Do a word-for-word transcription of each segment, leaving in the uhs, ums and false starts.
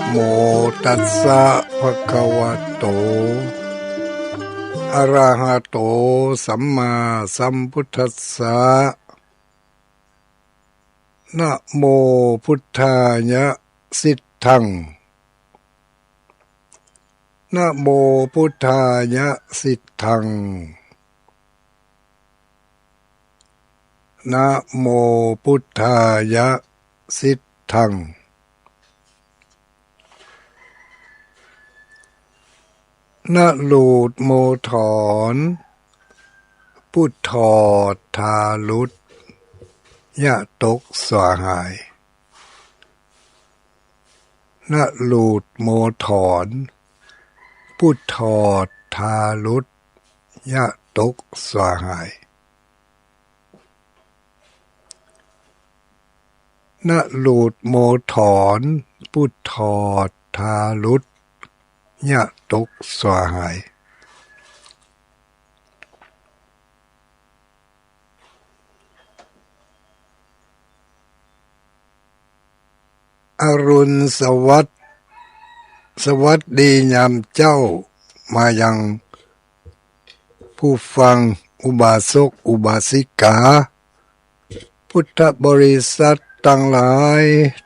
โมตัสสะ ภะคะวะโต อะระหะโต สัมมาสัมพุทธัสสะ นะโมพุทธายะ สิทธัง นะโมพุทธายะ สิทธัง นะโมพุทธายะ สิทธัง นะหลูดโมถอน ปุทธอดทารุต ยะตกสาหาย นะหลูดโมถอน ปุทธอดทารุต ยะตกสาหาย นะหลูดโมถอน ปุทธอดทารุต ยะตกสาหาย อรุณสวัสดิ์ สวัสดียามเจ๊า มายังผู้ฟัง อุบาสกอุบาสิกา พุทธบริษัทตังหลาย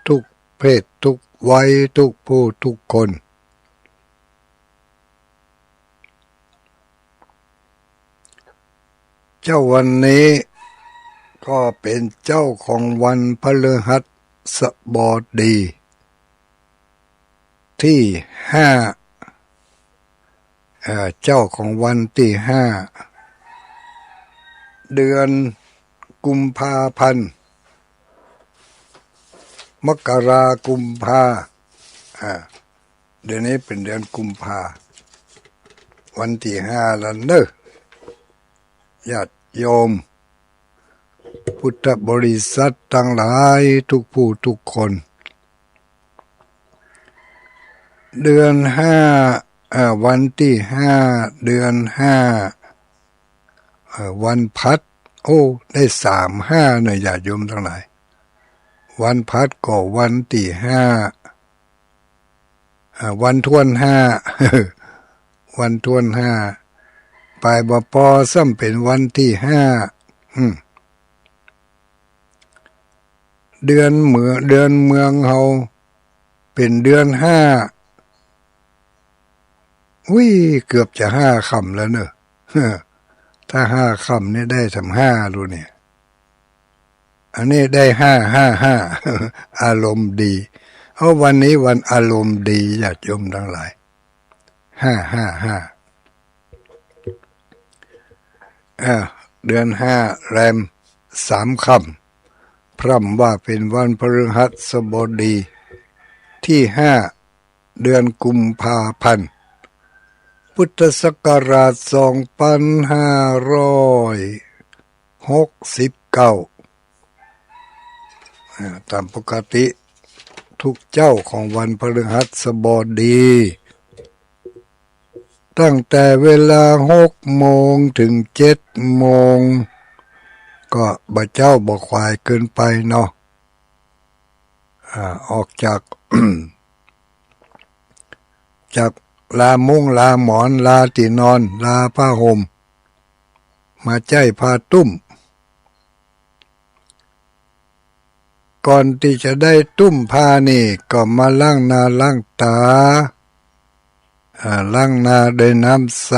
ทุกเพศทุกวัย ทุกผู้ทุกคน เจ๊าวันนี้ก็เป๋นเจ๊าของวันพฤหัสบดีตี้ห้า เอ่อ เจ๊าของวันตี้ห้า เดือนกุมภาพันธ์ มกรากุมภา อ่า เดือนนี้เป๋นเดือนกุมภา วันตี้ห้าแล้วเน่อ ญาติโยม พุทธบริษัทตังหลาย ทุกผู้ทุกคน เดือนห้า เอ่อ วันตี้ห้า เดือนห้า เอ่อ วันพลัส โอ้ ได้สามห้าเน่อ ญาติโยมตังหลาย วันพลัสก็วันตี้ห้า อ่า วันถ้วนห้า วันถ้วนห้า ปายบ่ปอซ้ำเป๋นวันตี้ห้า อืม เดือนเมือง เดือนเมืองเฮาเป๋นเดือนห้า อุ้ย เกือบจะห้าค่ำแล้วเน่อ ถ้าห้าค่ำนี่ได้สามห้าลูกเนี่ย อันนี้ได้ห้าห้าห้า อารมณ์ดี เอาวันนี้วันอารมณ์ดี ญาติโยมตังหลาย ห้าห้าห้า อ่า เดือนห้าแรมสามค่ำ พร่ำว่าเป๋นวันพฤหัสบดีตี้ห้า เดือนกุมภาพันธ์ พุทธศักราชสองปันห้าร้อยหกสิบเก้า อ่า ต๋ามปกติทุกเจ๊าของวันพฤหัสบดี ตั้งแต่เวลาหกโมงเถิงเจ็ดโมง ก็บ่เจ๊าบ่ขวายเกินไปเนาะ อ่า ออกจาก จากลามุ้งลาหมอน ลาตี้นอน ลาผ้าห่ม มาใจ๊ผ้าตุ้ม ก่อนตี้จะได้ตุ้มผ้านี่ก็มาล้างหน้าล้างต๋า อ่า ล้างหน้าด้วยน้ำใส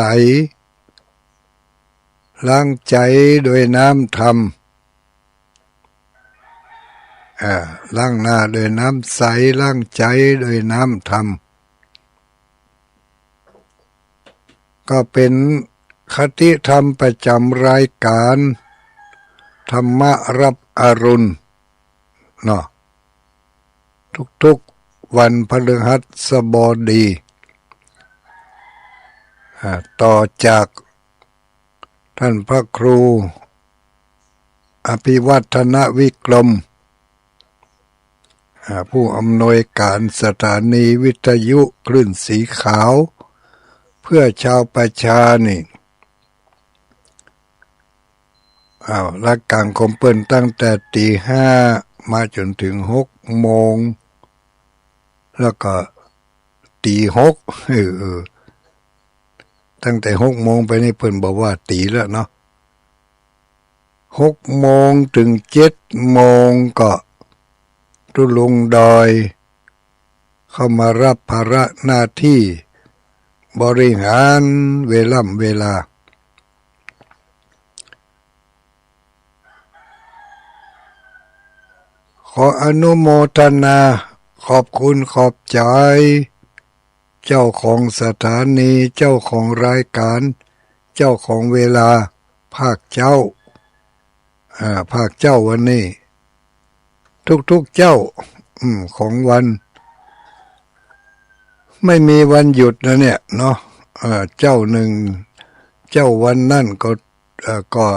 ล้างใจ๋ด้วยน้ำธรรม อ่า ล้างหน้าด้วยน้ำใส ล้างใจ๋ด้วยน้ำธรรม ก็เป๋นคติธรรมประจ๋ำรายก๋านธรรมะรับอรุณเนาะ ทุกๆวันพฤหัสบดี อ่า ต่อจาก ท่านพระครูอภิวัฒนวิกรม อ่า ผู้อำนวยการสถานีวิทยุคลื่นสีขาว เพื่อชาวประชานี่ อ้าว รายก๋านของเปิ้นตั้งแต่ตี๋ห้ามาจ๋นเถิงหกโมง แล้วก็ตี๋หก เออ เออ ตั้งแต่หกโมงไปนี่เปิ้นบ่ว่าตี๋แล้วเนาะ หกโมงเถิงเจ็ดโมงก็ตุ๊ลุงดอย เข้ามาฮับภาระหน้าตี้บริหารเวล่ำเวลา ขออนุโมทนา ขอบคุณขอบใจ๋ เจ้าของสถานี เจ้าของรายก๋าน เจ้าของเวลา ภาคเจ๊า อ่า ภาคเจ๊าวันนี้ ทุกๆ เจ๊า อืม ของวัน ไม่มีวันหยุดนะเนี่ยเนาะ เอ่อ เจ๊าหนึ่ง เจ๊าวันนั้นก็ เอ่อ ก็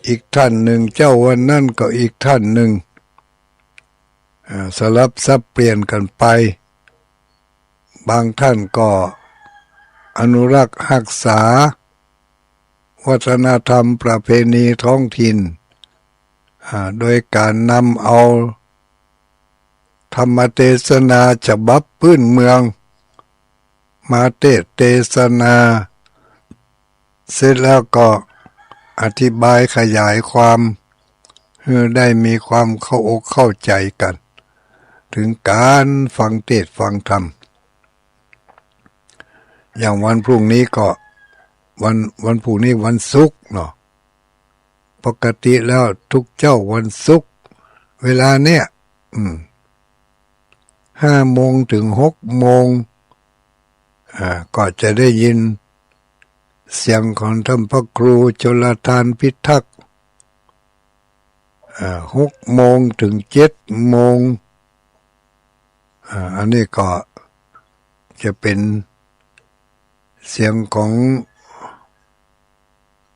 อีกท่านหนึ่ง เจ๊าวันนั้นก็อีกท่านหนึ่ง เอ่อ สลับสับเปลี่ยนกั๋นไป บางท่านก็อนุรักษ์ฮักษาวัฒนธรรมประเพณีท้องถิ่น อ่า โดยก๋านนำเอาธรรมเตสนาฉบับปื๊นเมือง มาเตสน์เตสนา เสร็จแล้วก็อธิบายขยายความ หื้อได้มีความเข้าอกเข้าใจ๋กั๋น เถิงก๋านฟังเตสน์ฟังธรรม อย่างวันพรุ่งนี้ก็ วัน วันพรุ่งนี้วันศุกร์เนาะ ปกติแล้วทุกเจ๊าวันศุกร์ เวลาเนี่ย อืม ห้าโมงเถิงหกโมง อ่า ก็จะได้ยินเสียงของท่านพระครูชลทานพิทักษ์ อ่า หกโมงเถิงเจ็ดโมง อ่า อันนี้ก็จะเป๋นเสียงของ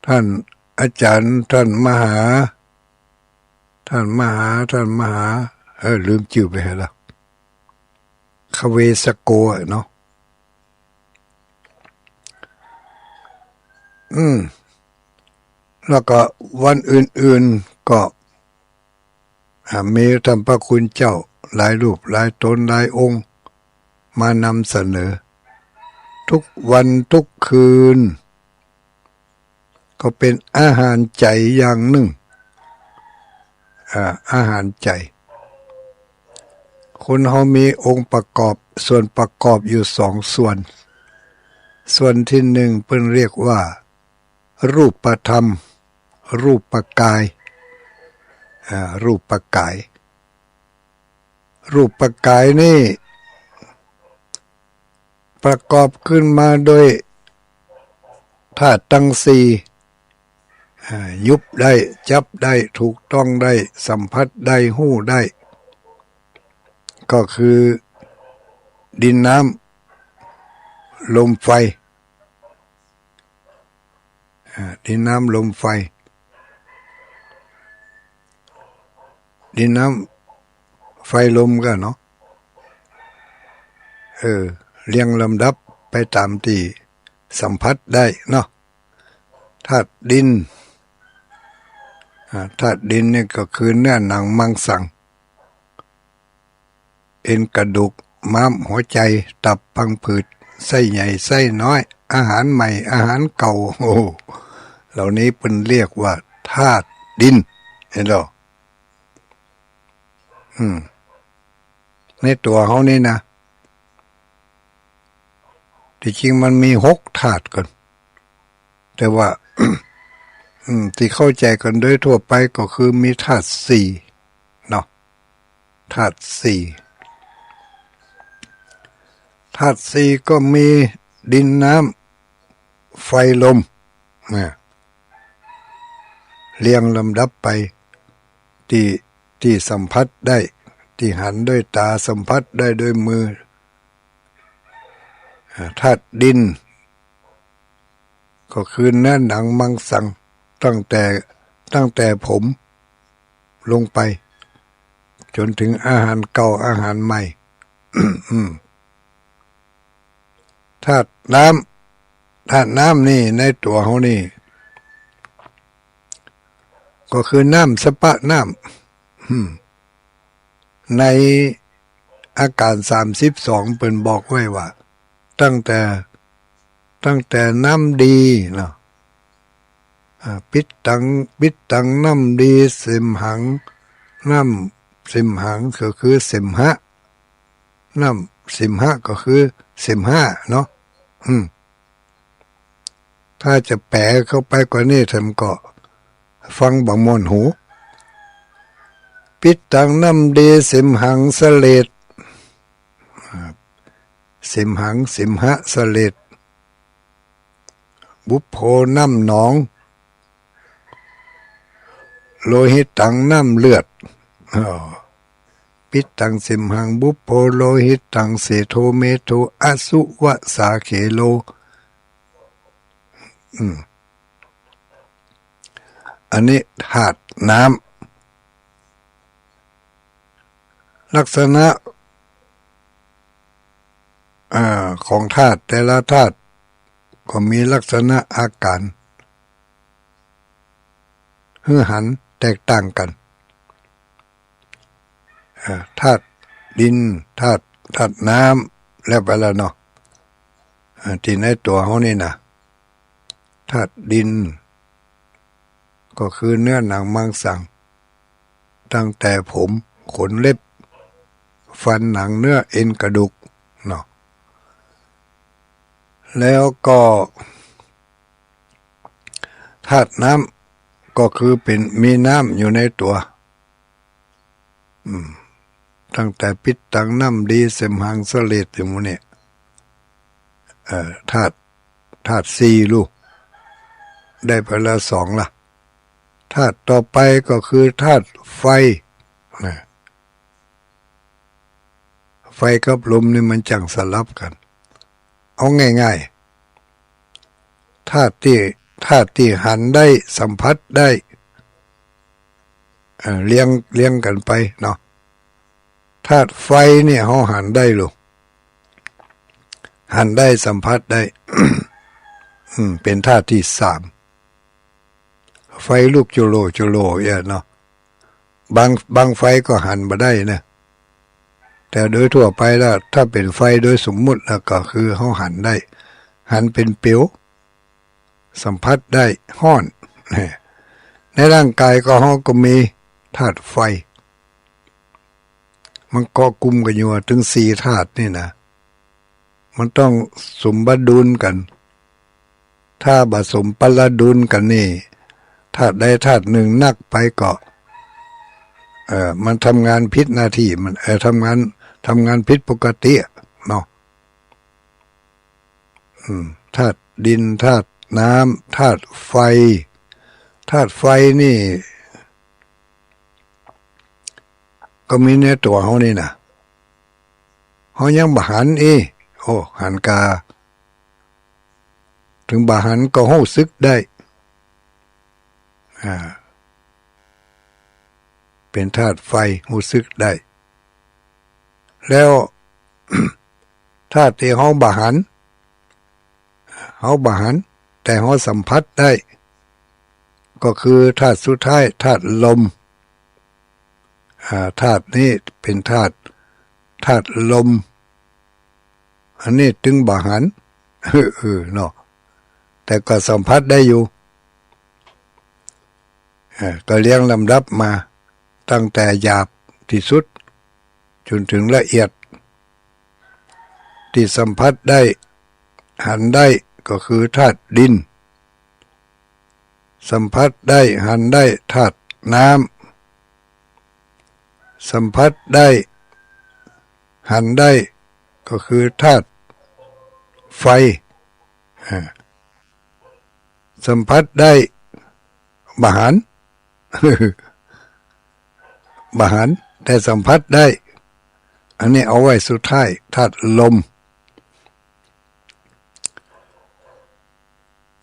ท่านอาจ๋ารย์ ท่านมหา ท่านมหา ท่านมหา เออ ลืมจื้อไปแล้ว คเวสโกอะเนาะ อืม แล้วก็วันอื่นๆ ก็ อ่า มีท่านพระคุณเจ้าหลายรูปหลายต๋นหลายองค์ มานำเสนอ ทุกวันทุกคืน ก็เป๋นอาหารใจ๋อย่างนึ่ง อ่า อาหารใจ๋ คนเฮามีองค์ประกอบ ส่วนประกอบอยู่สองส่วน ส่วนตี้นึ่งเปิ้นเรียกว่า รูปธรรม รูปกาย อ่า รูปกาย รูปกายนี่ ประกอบขึ้นมาโดยธาตุตังสี่ อ่า หยุบได้ จับได้ ถูกต้องได้ สัมผัสได้ ฮู้ได้ ก็คือดินน้ำลมไฟ อ่า ดินน้ำลมไฟ ดินน้ำไฟลมกั๋นเนาะ เออ เรียงลำดับไปต๋ามตี้สัมผัสได้เนาะ ธาตุดิน อ่า ธาตุดินนี่ก็คือเนื้อหนังมังสัง เอ็นกระดูก ม้าม หัวใจ๋ ตับ พังผืด ไส้ใหญ่ ไส้น้อย อาหารใหม่ อาหารเก่า โอ้โห เหล่านี้เปิ้นเรียกว่าธาตุดิน หันก่อ อืม ในตั๋วเฮานี่นะ ตี้จริงมันมีหกธาตุก่อน แต่ว่า อืม ตี้เข้าใจ๋กั๋นโดยทั่วไปก็คือมีธาตุสี่เนาะ ธาตุสี่ ธาตุสี่ก็มีดินน้ำไฟลม นะ เรียงลำดับไป ตี้ ตี้สัมผัสได้ ตี้หันด้วยต๋า สัมผัสได้ด้วยมือ อ่า ธาตุดิน ก็คือเนื้อหนังมังสัง ตั้งแต่ ตั้งแต่ผมลงไป จ๋นเถิงอาหารเก่า อาหารใหม่ อืม ธาตุน้ำ ธาตุน้ำนี่ในตั๋วเฮานี่ ก็คือน้ำสะปะน้ำ อืม ใน อาก๋านสามสิบสองเปิ้นบอกไว้ว่า ตั้งแต่ ตั้งแต่น้ำดีเนาะ อ่า ปิตตัง ปิตตัง น้ำดี เสมหัง น้ำเสมหังก็คือเสมหะ น้ำเสมหะก็คือเสมหะเนาะ อืม ถ้าจะแป๋เข้าไปกว่านี้ท่านก็ฟังบ่ม่วนหู ปิตตัง น้ำดี เสมหัง เสลด อ่า เสมหัง เสมหะ เสลด บุพโภ น้ำหนอง โลหิตัง น้ำเลือด อ้อ ปิตตัง เสมหัง บุพโภ โลหิตัง เสโธ เมโธ อสุวสาเขโล อืม อันนี้ธาตุน้ำ ลักษณะ อ่า ของธาตุแต่ละธาตุก็มีลักษณะอาก๋านหื้อหันแตกต่างกั๋น อ่า ธาตุดิน ธาตุ ธาตุน้ำ แล้วไปแล้วเนาะ อ่า ตี้ในตั๋วเฮานี่นะ ธาตุดิน ก็คือเนื้อหนังมังสัง ตั้งแต่ผม ขน เล็บ ฟัน หนัง เนื้อ เอ็น กระดูก เนาะ แล้วก็ ธาตุน้ำ ก็คือเป๋น มีน้ำอยู่ในตั๋ว อืม ตั้งแต่ปิตตัง น้ำดี เสมหัง เสลด อยู่หมู่เนี่ย เอ่อ ธาตุ ธาตุสี่ลูก ได้ไปแล้วสองละ ธาตุต่อไปก็คือธาตุไฟ นะ ไฟกับลมนี่มันจั่งสลับกั๋น เอาง่ายๆ ธาตุตี้ ธาตุตี้หันได้ สัมผัสได้ เอ่อ เรียง เรียงกั๋นไปเนาะ ธาตุไฟเนี่ยเฮาหันได้ลูก หันได้ สัมผัสได้ อืม เป๋นธาตุตี้สาม ไฟลุกโจโลโจโลเอี้ยเนาะ บาง บางไฟก็หันบ่ได้นะ แต่โดยทั่วไปแล้ว ถ้าเป๋นไฟโดยสมมุติแล้วก็คือเฮาหันได้ หันเป๋นเปลว สัมผัสได้ ฮ้อน ในร่างก๋ายก็เฮาก็มีธาตุไฟ มันเกาะกุมกั๋นอยู่ว่า ตึงสี่ธาตุนี่นะ มันต้องสมดุลกั๋น ถ้าบ่สมดุลกั๋นนี่ ธาตุใดธาตุนึ่งหนักไปก็ เอ่อ มันทำงานผิดหน้าตี้มัน เอ่อ ทำงาน ทำงานผิดปกติอะเนาะ อืม ธาตุดิน ธาตุน้ำ ธาตุไฟ ธาตุไฟนี่ ก็มีในตั๋วเฮานี่นะ เฮายังบ่หันอี้ โอ้ หันกา ถึงบ่หันก็ฮู้สึกได้ อ่า เป๋นธาตุไฟ ฮู้สึกได้ แล้ว ธาตุตี้เฮาบ่หัน เฮาบ่หัน แต่เฮาสัมผัสได้ ก็คือธาตุสุดท้าย ธาตุลม อ่า ธาตุนี้เป๋นธาตุ ธาตุลม อันนี้ตึงบ่หัน เออ เนาะ แต่ก็สัมผัสได้อยู่ เอ่อ ก็เรียงลำดับมา ตั้งแต่หยาบตี้สุด จ๋นเถิงละเอียด ตี้สัมผัสได้ หันได้ ก็คือธาตุดิน สัมผัสได้ หันได้ ธาตุน้ำ สัมผัสได้ หันได้ ก็คือธาตุไฟ อ่า สัมผัสได้ บ่หัน บ่หัน แต่สัมผัสได้ อันนี้เอาไว้สุดท้าย ธาตุลม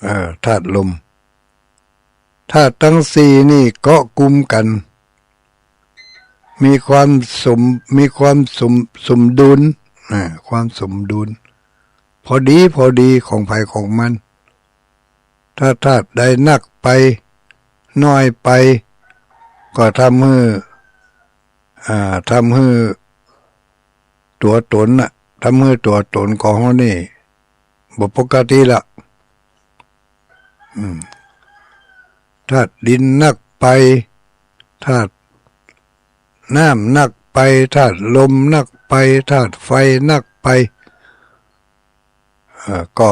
เอ่อ ธาตุลม ธาตุตึงสี่นี่เกาะกุมกั๋น มีความสม มีความสม สมดุล อ่า ความสมดุล พอดี พอดีของใผของมัน ถ้าธาตุใดหนักไป น้อยไป ก็ทำหื้อ อ่า ทำหื้อ ตั๋วต๋นน่ะ ทำหื้อตั๋วต๋นของเฮานี่บ่ปกติละ อืม ธาตุดินนักไป ธาตุน้ำนักไป ธาตุลมนักไป ธาตุไฟนักไป เอ่อ ก็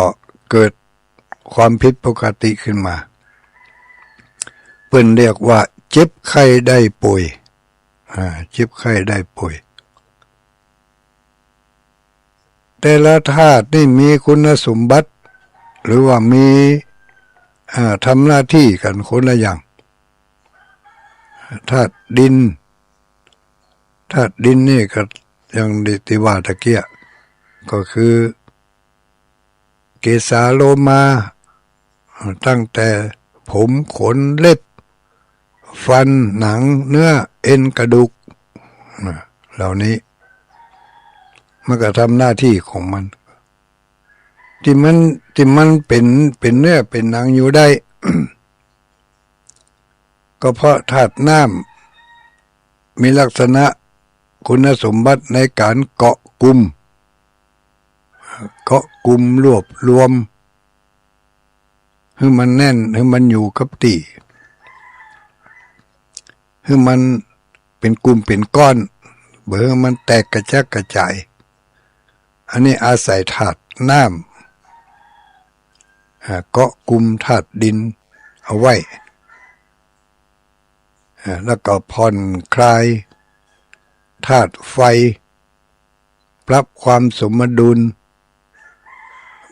เกิดความผิดปกติขึ้นมา เปิ้นเรียกว่าเจ็บไข้ได้ป่วย อ่า เจ็บไข้ได้ป่วย แต่ละธาตุนี่มีคุณสมบัติ หรือว่ามี อ่า ทำหน้าตี้กั๋นคนละอย่าง ธาตุดิน ธาตุดินนี่ก็อย่างตี้ว่าตะเกียะ ก็คือ เกศาโลมา ตั้งแต่ผม ขน เล็บ ฟัน หนัง เนื้อ เอ็น กระดูก น่ะ เหล่านี้ มันก็ทำหน้าตี้ของมัน ตี้มัน ตี้มันเป๋น เป๋นเนื้อเป๋นหนังอยู่ได้ ก็เพราะธาตุน้ำมีลักษณะคุณสมบัติในก๋านเกาะกุม เกาะกุมรวบรวม หื้อมันแน่น หื้อมันอยู่กับตี้ หื้อมันเป๋นกลุ่มเป๋นก้อน บ่หื้อมันแตกกระจัดกระจาย อันนี้อาศัยธาตุน้ำ อ่า เกาะกุมธาตุดินเอาไว้ อ่า แล้วก็ผ่อนคลายธาตุไฟ ปรับความสมดุล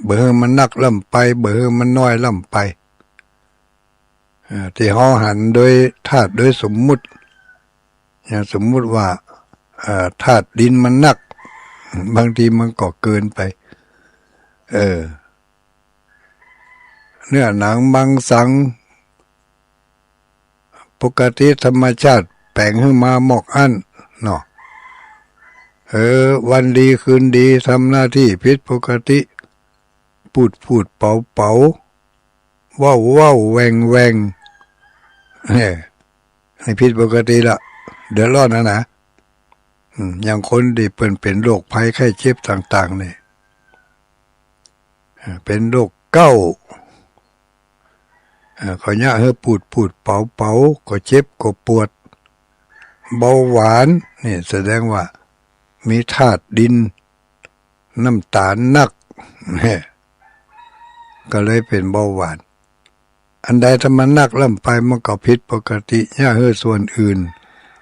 บ่หื้อมันนักล้ำไป บ่หื้อมันน้อยล้ำไป อ่า ตี้เฮาหันโดยธาตุโดยสมมุติ อย่างสมมุติว่า อ่า ธาตุดินมันนัก บางทีมันก็เกินไป เออ เนื้อหนังมังสัง ปกติธรรมชาติแป๋งหื้อมามอกอั้นเนาะ เออ วันดีคืนดีทำหน้าตี้ผิดปกติ ปูดปูดเป๋าเป๋า เว้าเว้าแหว่งแหว่ง เออ นี่ผิดปกติละ เดือดร้อนนะนะ อืม อย่างคนตี้เปิ้นเป๋นโรคภัยไข้เจ็บต่างๆ นี่ อ่า เป๋นโรคเก๊า อ่า ก็เยียะหื้อปูดปูดเป๋าเป๋า ก็เจ็บก็ปวด เบาหวาน นี่แสดงว่ามีธาตุดิน น้ำตาลนัก ก็เลยเป๋นเบาหวาน อันใดถ้ามันนักล้ำไปมันก็ผิดปกติ เยียะหื้อส่วนอื่น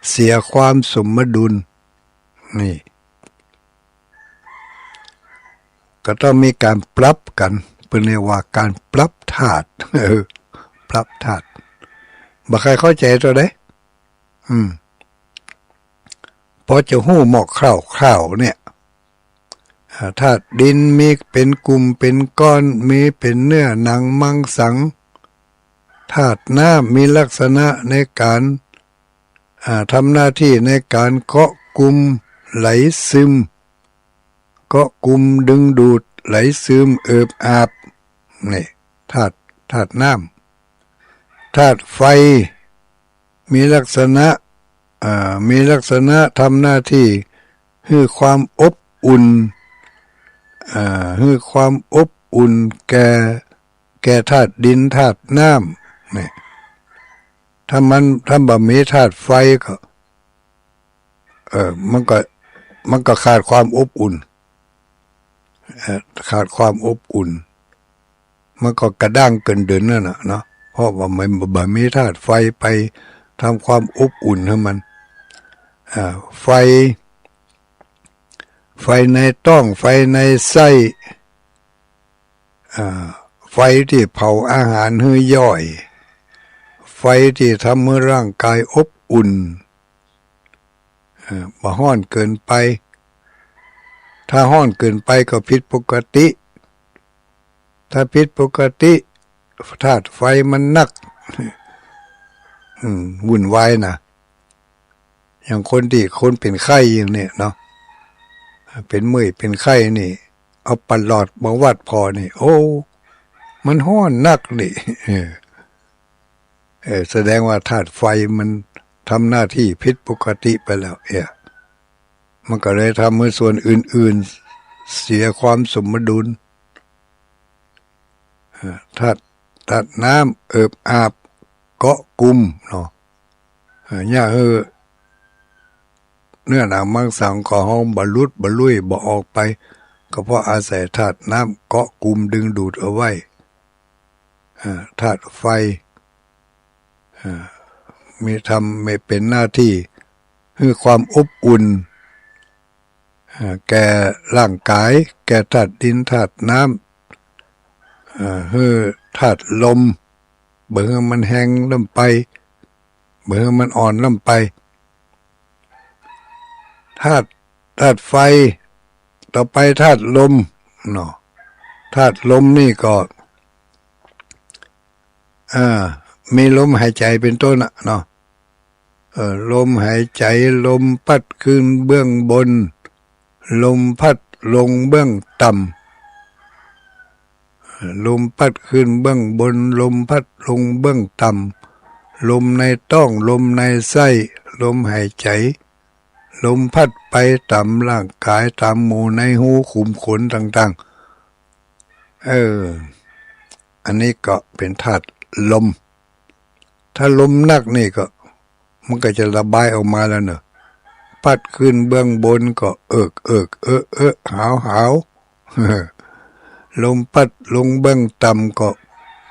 เสียความสมดุล นี่ ก็ต้องมีก๋านปรับกั๋น เปิ้นเรียกว่าก๋านปรับธาตุ เออ ปรับธาตุ บ่ใค่เข้าใจ๋เต้าใด อืม ปอจะฮู้หมอกคร่าวๆ เนี่ย อ่า ธาตุดินมีเป๋นกลุ่มเป๋นก้อน มีเป๋นเนื้อหนังมังสัง ธาตุน้ำมีลักษณะในก๋าน อ่า ทำหน้าตี้ในก๋านเกาะกุมไหลซึม เกาะกุมดึงดูดไหลซึมเอิบอาบ นี่ ธาตุ ธาตุน้ำ ธาตุไฟ มีลักษณะ อ่า มีลักษณะทำหน้าตี้หื้อความอบอุ่น อ่า หื้อความอบอุ่นแก่ แก่ธาตุดินธาตุน้ำ นี่ ถ้ามัน ถ้าบ่มีธาตุไฟก็ เออ มันก็ มันก็ขาดความอบอุ่น เอ่อ ขาดความอบอุ่น มันก็กระด้างเกิ่นเดินนั่นน่ะเนาะ เพราะว่ามันบ่มีธาตุไฟไปทำความอบอุ่นหื้อมัน อ่า ไฟ ไฟในต๊อง ไฟในไส้ อ่า ไฟตี้เผาอาหารหื้อย่อย ไฟตี้ทำหื้อร่างก๋ายอบอุ่น เอ่อ บ่ฮ้อนเกิ่นไป ถ้าฮ้อนเกิ่นไปก็ผิดปกติ ถ้าผิดปกติ ธาตุไฟมันนัก อืม วุ่นวายนะ อย่างคนตี้ คนเป๋นไข้อย่างเนี่ยเนาะ เป๋นเมื่อยเป๋นไข้นี่ เอาประหลอดมาวัดผ่อนี่ โอ้ มันฮ้อนนักนี่ เออ เออ แสดงว่าธาตุไฟมันทำหน้าตี้ผิดปกติไปแล้ว เออ มันก็เลยทำหื้อส่วนอื่นๆ เสียความสมดุล เออ ธาตุ ธาตุน้ำเอิบอาบเกาะกุมเนาะ เออ เยียะหื้อเนื้อหนังมังสังของเฮาบ่หลุดบ่ลุ่ยบ่ออกไป ก็เพราะอาศัยธาตุน้ำเกาะกุมดึงดูดเอาไว้ เออ ธาตุไฟ เออ มีทำ มีเป๋นหน้าตี้หื้อความอบอุ่น เอ่อ แก่ร่างก๋าย แก่ธาตุดินธาตุน้ำ เอ่อ หื้อธาตุลม บ่หื้อมันแฮงล้ำไป บ่หื้อมันอ่อนล้ำไป ธาตุ ธาตุไฟ ต่อไปธาตุลมเนาะ ธาตุลมนี่ก็ อ่า มีลมหายใจ๋เป๋นต้นน่ะเนาะ เอ่อ ลมหายใจ๋ ลมพัดขึ้นเบื้องบน ลมพัดลงเบื้องต่ำ เอ่อ ลมพัดขึ้นเบื้องบน ลมพัดลงเบื้องต่ำ ลมในต๊อง ลมในไส้ ลมหายใจ๋ ลมพัดไปต๋ามร่างก๋าย ต๋ามหมู่ในฮูขุมขนต่างๆ เออ อันนี้ก็เป๋นธาตุลม ถ้าลมนักนี่ก็ มันก็จะระบายออกมาแล้วเนาะ พัดขึ้นเบื้องบนก็เอิกเอิก เออเออ หาวหาว ลมพัดลงเบื้องต่ำก็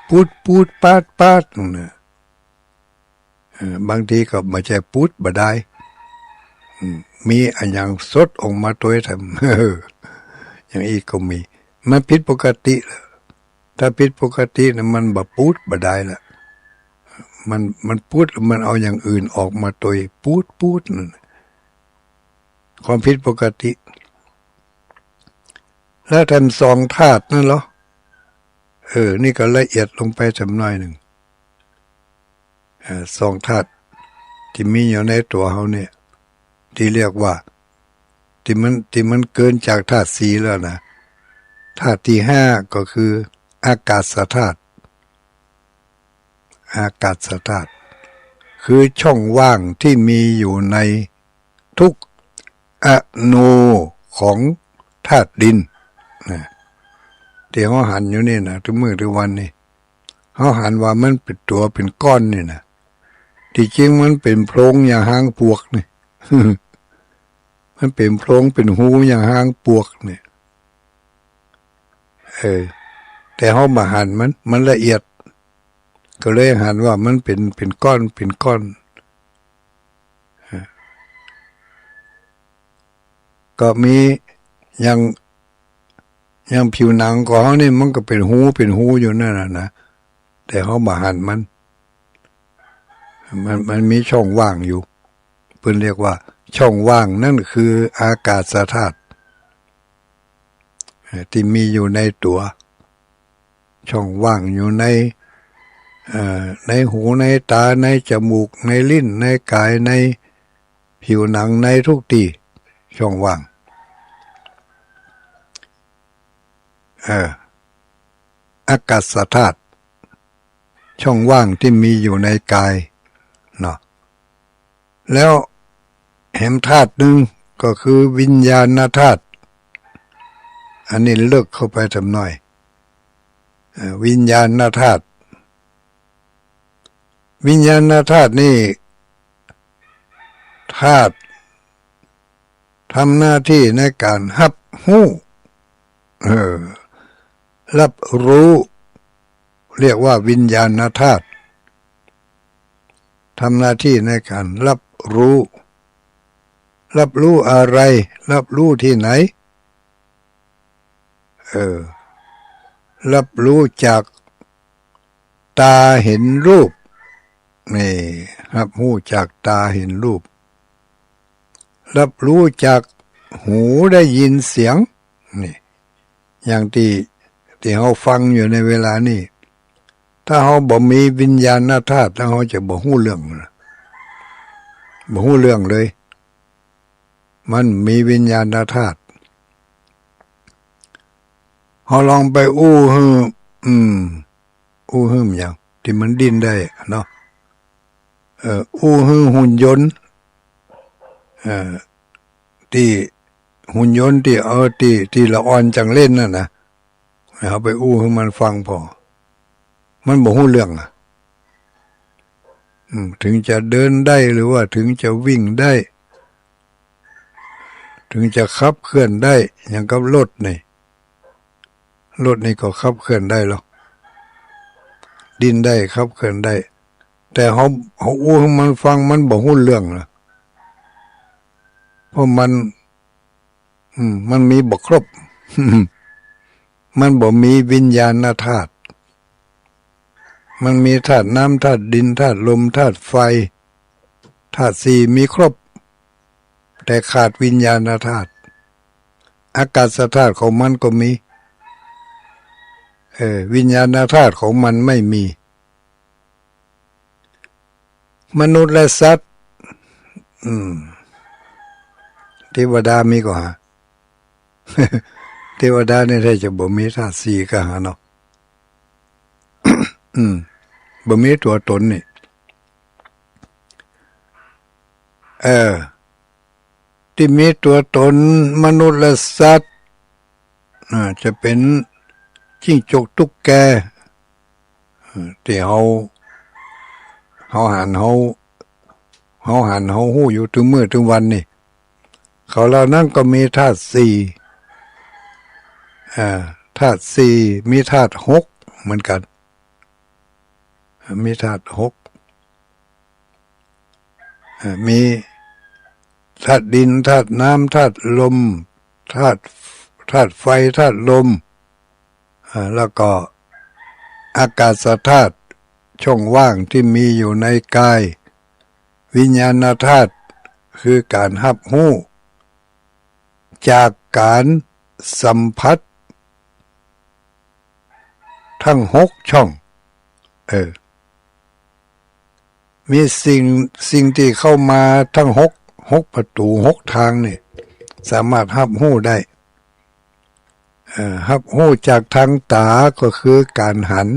ปูดปูดปาดปาดนั่นน่ะ เออ บางทีก็บ่ใจ้ปูดบ่ดาย อืม มีอะหยังสดออกมาตวยแถม อย่างอี้ก็มี มันผิดปกติละ ถ้าผิดปกติน่ะ มันบ่ปูดบ่ดายละ มัน มันปูด มันเอาอย่างอื่นออกมาตวย ปูดปูดนั่นน่ะ ความผิดปกติ แล้วแถมสองธาตุนั่นเหรอ เออ นี่ก็ละเอียดลงไปแถมหน้อยนึ่ง เอ่อ สองธาตุตี้มีอยู่ในตั๋วเฮาเนี่ย ตี้เรียกว่า ตี้มัน ตี้มันเกินจากธาตุสี่แล้วนะ ธาตุตี้ห้าก็คืออากาศธาตุ อากาศธาตุ คือช่องว่างตี้มีอยู่ในทุกอนูของธาตุดินนะ ตี้เฮาหันอยู่นี่นะ ทุกมื้อทุกวันนี่ เฮาหันว่ามันเป๋นตั๋วเป๋นก้อนนี่นะ ตี้จริงมันเป๋นโพรงอย่างหางปวกนี่ มันเป๋นโพรงเป๋นฮูอย่างหางปวกนี่ เออ แต่เฮาบ่หันมัน มันละเอียด ก็เลยหันว่ามันเป๋น เป๋นก้อน เป๋นก้อน ก็มีอย่าง อย่างผิวหนังของเฮานี่มันก็เป๋นฮู เป๋นฮูอยู่นั่นน่ะนะ แต่เฮาบ่หันมัน มัน มันมีช่องว่างอยู่ เปิ้นเรียกว่าช่องว่างนั่นคืออากาศธาตุ เอ่อ ตี้มีอยู่ในตั๋ว ช่องว่างอยู่ใน เอ่อ ในหู ในต๋า ในจมูก ในลิ้น ในก๋าย ในผิวหนัง ในทุกตี้ ช่องว่าง เอ่อ อากาศธาตุ ช่องว่างตี้มีอยู่ในก๋ายเนาะ แล้วแหมธาตุนึ่งก็คือวิญญาณธาตุ อันนี้ลึกเข้าไปแถมหน้อย เอ่อ วิญญาณธาตุ วิญญาณธาตุนี่ ธาตุทำหน้าตี้ในก๋านฮับฮู้ เออ ฮับฮู้ เรียกว่าวิญญาณธาตุ ทำหน้าตี้ในก๋านฮับฮู้ ฮับฮู้อะไร ฮับฮู้ตี้ไหน เออ ฮับฮู้จากต๋าหันรูป นี่ ฮับฮู้จากต๋าหันรูป ฮับฮู้จากหูได้ยินเสียง นี่ อย่างตี้ ตี้เฮาฟังอยู่ในเวลานี้ ถ้าเฮาบ่มีวิญญาณธาตุแล้วเฮาจะบ่ฮู้เรื่องนะ บ่ฮู้เรื่องเลย มันมีวิญญาณธาตุ เฮาลองไปอู้หื้อ อืม อู้หื้อหยังตี้มันดิ้นได้เนาะ เอ่อ อู้หื้อหุ่นยนต์ เอ่อ ตี้หุ่นยนต์ตี้ เออ ตี้ ตี้ละอ่อนจังเล่นนั่นนะ เฮาไปอู้หื้อมันฟังผ่อ มันบ่ฮู้เรื่องอะ อืม เถิงจะเดินได้ หรือว่าเถิงจะวิ่งได้ เถิงจะขับเคลื่อนได้ อย่างกับรถนี่ รถนี่ก็ขับเคลื่อนได้ลอ ดิ้นได้ ขับเคลื่อนได้ แต่เฮา เฮาอู้หื้อมันฟัง มันบ่ฮู้เรื่องนะ เพราะมัน อืม มันมีบ่ครบ มันบ่มีวิญญาณธาตุ มันมีธาตุน้ำ ธาตุดิน ธาตุลม ธาตุไฟ ธาตุสี่มีครบ แต่ขาดวิญญาณธาตุ อากาศธาตุของมันก็มี เออ วิญญาณธาตุของมันไม่มี มนุษย์และสัตว์ อืม เทวดามีก่อหา เทวดานี่แท้จะบ่มีธาตุสี่ก่อหาเนาะ อืม บ่มีตั๋วตนนี่ เออ ตี้มีตั๋วตนมนุษย์และสัตว์ อ่า จะเป๋นจิ้งจกตุ๊กแก เออ ตี้เฮา เฮาหัน เฮา เฮาหัน เฮาฮู้อยู่ตึงมื้อตึงวันนี่ เขาเหล่านั้นก็มีธาตุสี่ อ่า ธาตุสี่ มีธาตุหกเหมือนกั๋น มีธาตุหก อ่า มีธาตุดิน ธาตุน้ำ ธาตุลม ธาตุ ธาตุไฟ ธาตุลม อ่า แล้วก็อากาศธาตุ ช่องว่างตี้มีอยู่ในกาย วิญญาณธาตุ คือก๋านฮับฮู้ จากก๋านสัมผัส ตึงหกช่อง เออ มีสิ่ง สิ่งตี้เข้ามาตึงหก หกประตู๋ หกตางนี่ สามารถฮับฮู้ได้ เอ่อ ฮับฮู้จากตางต๋า ก็คือก๋านหัน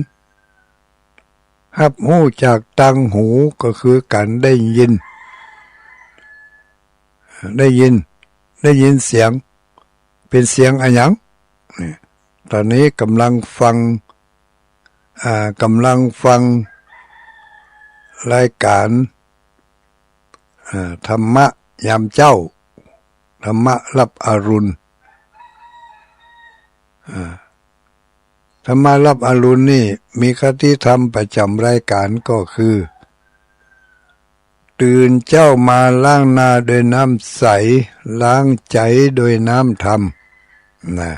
ฮับฮู้จากตางหู ก็คือก๋านได้ยิน ได้ยิน ได้ยินเสียง เป๋นเสียงอะหยัง เนี่ย ต๋อนนี้ก่ำลังฟัง อ่า ก่ำลังฟังรายก๋าน อ่า ธรรมะยามเจ๊า ธรรมะรับอรุณ อ่า ธรรมะรับอรุณนี่มีคติธรรมประจ๋ำรายก๋านก็คือ ตื่นเจ๊ามาล้างหน้าด้วยน้ำใส ล้างใจ๋ด้วยน้ำธรรม นะ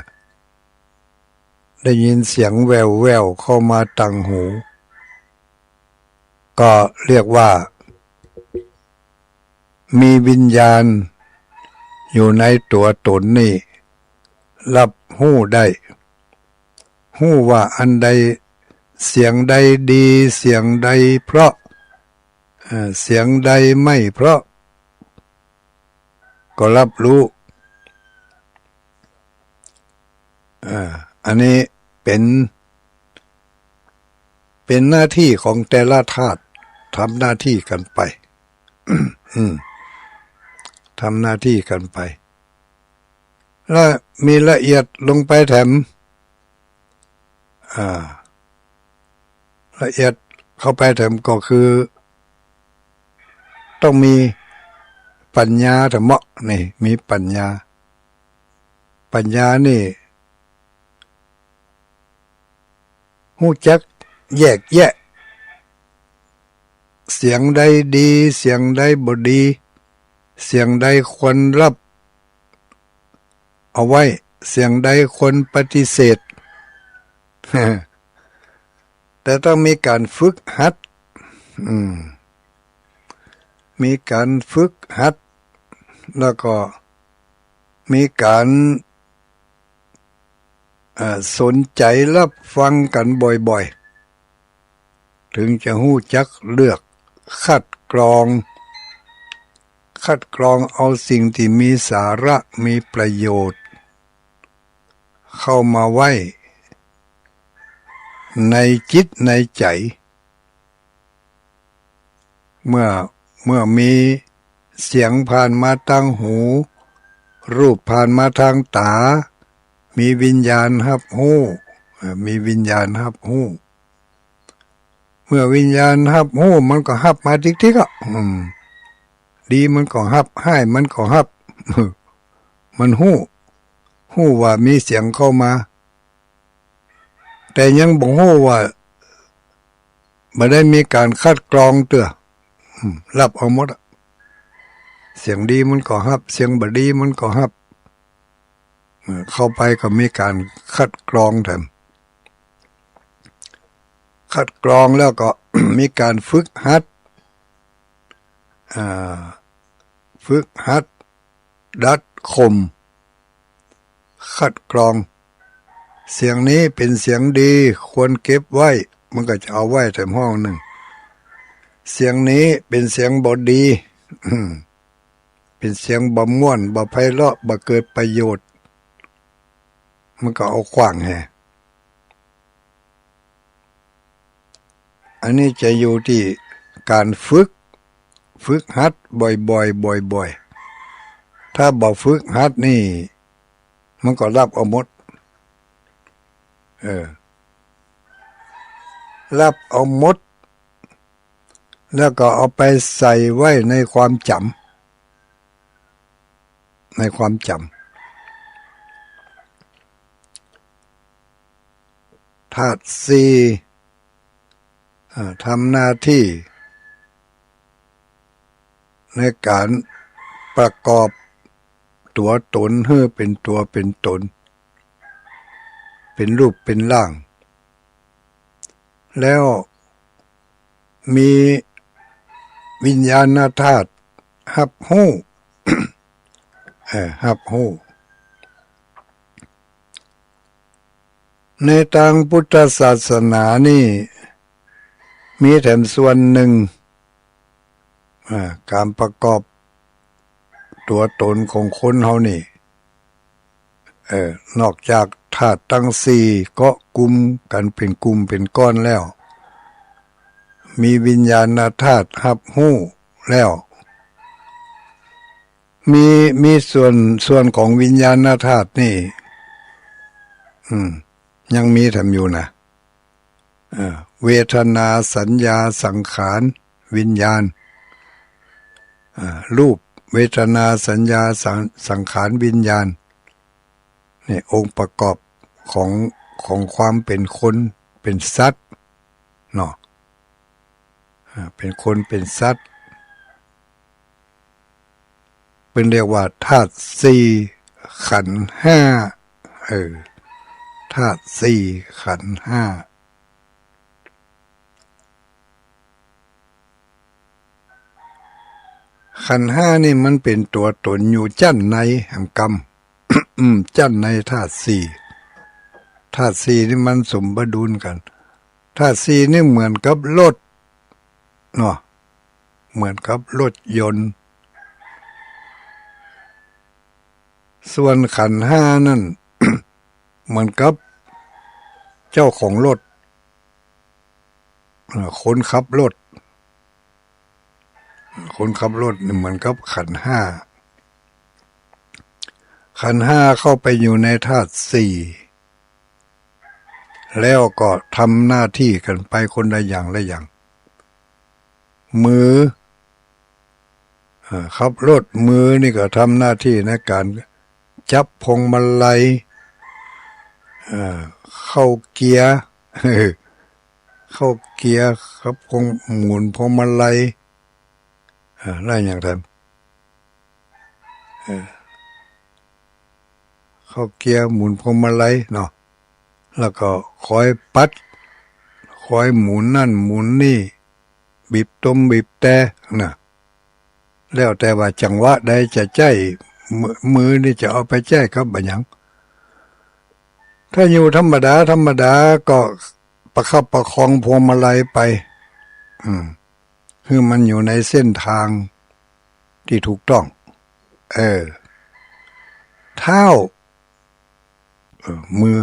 ได้ยินเสียงแว่วๆ เข้ามาตังหู ก็เรียกว่า มีวิญญาณอยู่ในตั๋วต๋นนี่ ฮับฮู้ได้ ฮู้ว่าอันใด เสียงใดดี เสียงใดเพราะ เอ่อ เสียงใดไม่เพราะ ก็ฮับฮู้ อ่า อันนี้เป๋น เป๋นหน้าตี้ของแต่ละธาตุ ทำหน้าตี้กั๋นไป อืม ทำหน้าตี้กั๋นไป และมีละเอียดลงไปแถม อ่า ละเอียดเข้าไปแถมก็คือ ต้องมีปัญญาแถมเนาะ นี่ มีปัญญา ปัญญานี่ ฮู้จักแยกแยะ เสียงใดดี เสียงใดบ่ดี เสียงใดควรฮับเอาไว้ เสียงใดควรปฏิเสธ แต่ต้องมีก๋านฝึกหัด อืม มีก๋านฝึกหัด แล้วก็มีก๋าน เอ่อ สนใจ๋ฮับฟังกั๋นบ่อยๆ เถิงจะฮู้จักเลือก คัดกรอง คัดกรองเอาสิ่งตี้มีสาระ มีประโยชน์ เข้ามาไว้ ในจิตในใจ๋ เมื่อ เมื่อมีเสียงผ่านมาตังหู รูปผ่านมาตางต๋า มีวิญญาณฮับฮู้ เอ่อ มีวิญญาณฮับฮู้ เมื่อวิญญาณฮับฮู้ มันก็ฮับมาติ๊กๆ อะ อืม ดีมันก็ฮับ ฮ้ายมันก็ฮับ มันฮู้ ฮู้ว่ามีเสียงเข้ามา แต่ยังบ่ฮู้ว่า บ่ได้มีก๋านคัดกรองเตื้อ อืม ฮับเอาหมดอะ เสียงดีมันก็ฮับ เสียงบ่ดีมันก็ฮับ เอ่อ เข้าไปก็มีก๋านคัดกรองแถม คัดกรองแล้วก็ มีก๋านฝึกหัด อ่า ฝึกหัด ดัดข่ม คัดกรอง เสียงนี้เป๋นเสียงดี ควรเก็บไว้ มันก็จะเอาไว้แถมห้องนึ่ง เสียงนี้เป๋นเสียงบ่ดี เป๋นเสียงบ่ม่วน บ่ไพเราะ บ่เกิดประโยชน์ มันก็เอาขว้างแห อันนี้จะอยู่ตี้ก๋านฝึก ฝึกหัดบ่อยๆ บ่อยๆ ถ้าบ่ฝึกหัดนี่ มันก็ฮับเอาหมด เออ ฮับเอาหมด แล้วก็เอาไปใส่ไว้ในความจ๋ำ ในความจ๋ำ ธาตุสี่ อ่า ทำหน้าตี้ในก๋านประกอบตั๋วตนหื้อเป๋นตั๋วเป๋นตน เป๋นรูปเป๋นร่าง แล้วมีวิญญาณธาตุฮับฮู้ เอ่อ ฮับฮู้ ในตางพุทธศาสนานี่ มีแถมส่วนนึ่ง อ่า ก๋านประกอบตั๋วตนของคนเฮานี่ เอ่อ นอกจากธาตุตังสี่เกาะกุมกั๋นเป๋นกุ่มเป๋นก้อนแล้ว มีวิญญาณธาตุฮับฮู้แล้ว มี มีส่วน ส่วนของวิญญาณธาตุนี่ อืม ยังมีแถมอยู่นะ เอ่อ เวทนา สัญญา สังขาร วิญญาณ อ่า รูป เวทนา สัญญา สัง- สังขาร วิญญาณ นี่องค์ประกอบของ ของความเป๋นคน เป๋นสัตว์ เนาะ อ่า เป๋นคน เป๋นสัตว์ เปิ้นเรียกว่าธาตุสี่ ขันธ์ห้า เออ ธาตุสี่ ขันธ์ห้า ขันธ์ห้านี่มันเป๋นตั๋วตนอยู่จั้นในแหมกำ อืม จั้นในธาตุสี่ ธาตุสี่นี่มันสมดุลกั๋น ธาตุสี่นี่เหมือนกับรถ เนาะ เหมือนกับรถยนต์ ส่วนขันธ์ห้านั่น เหมือนกับเจ้าของรถ เอ่อ คนขับรถ คนขับรถนี่เหมือนกับขันธ์ห้า ขันธ์ห้าเข้าไปอยู่ในธาตุสี่ แล้วก็ทำหน้าตี้กั๋นไปคนละอย่างละอย่าง มือ เอ่อ ขับรถ มือนี่ก็ทำหน้าตี้ในก๋านจับพวงมาลัย เอ่อ เข้าเกียร์ เข้าเกียร์ ขับพวง- หมุนพวงมาลัย เอ่อ แล้วอะหยังแถม เอ่อ เข้าเกียร์ หมุนพวงมาลัยเนาะ แล้วก็คอยปัด คอยหมุนนั่นหมุนนี่ บีบตรงบีบแตรน่ะ แล้วแต่ว่าจังหวะใดจะใจ๊ มือ- มือนี่จะเอาไปใจ๊กับอะหยัง ถ้าอยู่ธรรมดา ธรรมดาก็ประคับประคองพวงมาลัยไป อืม หื้อมันอยู่ในเส้นตางตี้ถูกต้อง เออ เท้า เออ มือ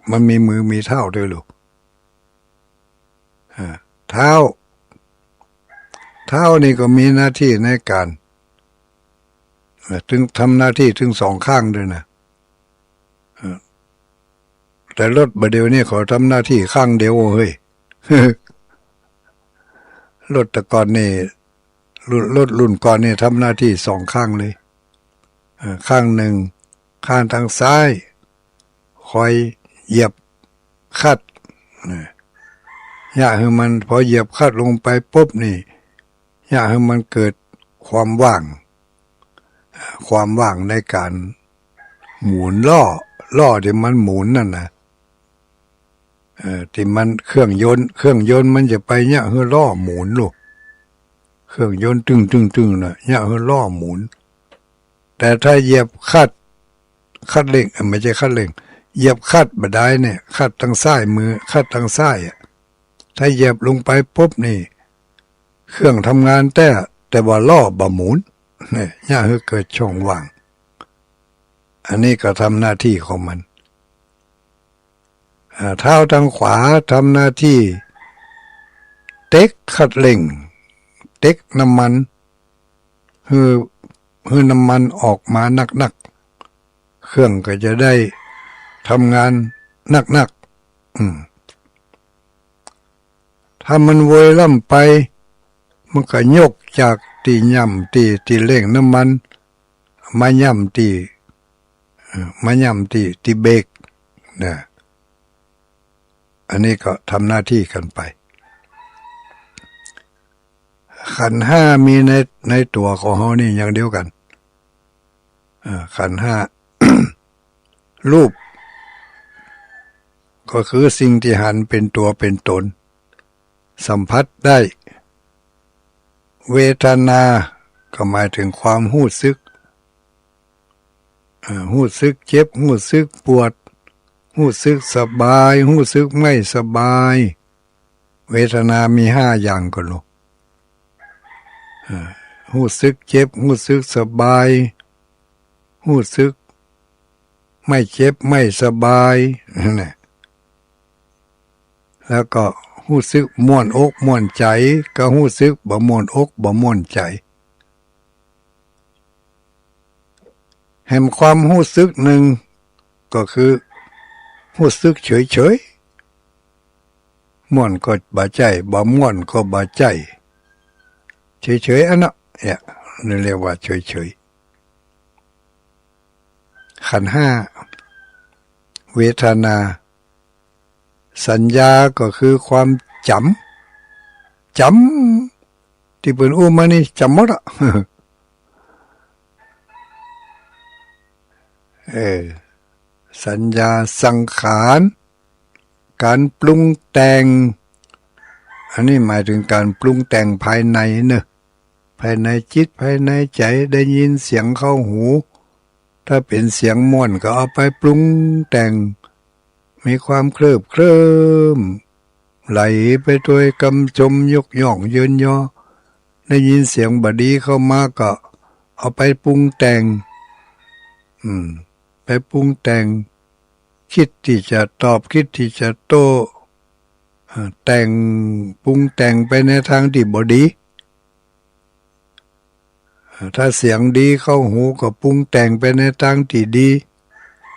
มันมีมือมีเท้าด้วยลูก อ่า เท้า เท้านี่ก็มีหน้าตี้ในก๋าน เอ่อ ตึงทำหน้าตี้ตึงสองข้างด้วยนะ เอ่อ แต่รถบ่าเดี่ยวนี้เขาทำหน้าตี้ข้างเดียวเฮ้ย รถแต่ก่อนนี่ รุ่น รถรุ่นก่อนนี่ทำหน้าตี้สองข้างเลย เอ่อ ข้างนึ่ง ข้างตางซ้าย คอยเหยียบคลัตช์ นะ เยียะหื้อมัน พอเหยียบคลัตช์ลงไปปุ๊บนี่ เยียะหื้อมันเกิดความว่าง ความว่างในก๋านหมุนล้อ ล้อตี้มันหมุนนั่นนะ เอ่อ ตี้มันเครื่องยนต์ เครื่องยนต์มันจะไปเยียะหื้อล้อหมุนลูก เครื่องยนต์ตึ้งๆๆ น่ะ เยียะหื้อล้อหมุน แต่ถ้าเหยียบคลัตช์ คลัตช์เร่ง เอ่อ ไม่ใช่คลัตช์เร่ง เหยียบคลัตช์บ่ได้เนี่ย คลัตช์ตางซ้ายมือ คลัตช์ตางซ้ายอะ ถ้าเหยียบลงไปปุ๊บนี่ เครื่องทำงานแต๊ แต่ว่าล้อบ่หมุน เนี่ย เยียะหื้อเกิดช่องว่าง อันนี้ก็ทำหน้าตี้ของมัน อ่า เท้าตางขวาทำหน้าตี้เต็กคลัตช์เร่ง เต็กน้ำมัน หื้อ หื้อน้ำมันออกมานักๆ เครื่องก็จะได้ทำงานนักๆ อืม ถ้ามันโวยล้ำไป มันก็ยกจากตี้ย่ำตี้ ตี้เร่งน้ำมัน มาย่ำตี้ เอ่อ มาย่ำตี้ ตี้เบรกนะ อันนี้ก็ทำหน้าตี้กั๋นไป ขันธ์ห้ามีใน ในตั๋วของเฮานี่อย่างเดียวกั๋น เอ่อ ขันธ์ห้า รูป ก็คือสิ่งตี้หันเป๋นตั๋วเป๋นต๋น สัมผัสได้ เวทนา ก็หมายเถิงความฮู้สึก เอ่อ ฮู้สึกเจ็บ ฮู้สึกปวด ฮู้สึกสบาย ฮู้สึกไม่สบาย เวทนามีห้าอย่างก่อลูก เอ่อ ฮู้สึกเจ็บ ฮู้สึกสบาย ฮู้สึกไม่เจ็บไม่สบาย นั่นแหละ แล้วก็ฮู้สึกม่วนอกม่วนใจ๋ กับฮู้สึกบ่ม่วนอกบ่ม่วนใจ๋ แหมความฮู้สึกนึ่งก็คือฮู้สึกเฉยๆ ม่วนก็บ่ใจ้ บ่ม่วนก็บ่ใจ้ เฉยๆ อันนั้นเนี่ย นี่เรียกว่าเฉยๆ ขันธ์ห้า เวทนา สัญญาก็คือความจ๋ำ จ๋ำ ตี้เปิ้นอู้มานี่จ๋ำหมดอะ เออ สัญญา สังขาร ก๋านปรุงแต่ง อันนี้หมายเถิงก๋านปรุงแต่งภายในเนาะ ภายในจิต ภายในใจ๋ ได้ยินเสียงเข้าหู ถ้าเป๋นเสียงม่วนก็เอาไปปรุงแต่ง มีความเคลิบเคลิ้ม ไหลไปตวยกำจมยกย่องเยินยอ ได้ยินเสียงบ่ดีเข้ามาก็เอาไปปรุงแต่ง อืม ไปปรุงแต่ง คิดตี้จะตอบ คิดตี้จะโต้ อ่า แต่ง ปรุงแต่งไปในตางตี้บ่ดี อ่า ถ้าเสียงดีเข้าหูก็ปรุงแต่งไปในตางตี้ดี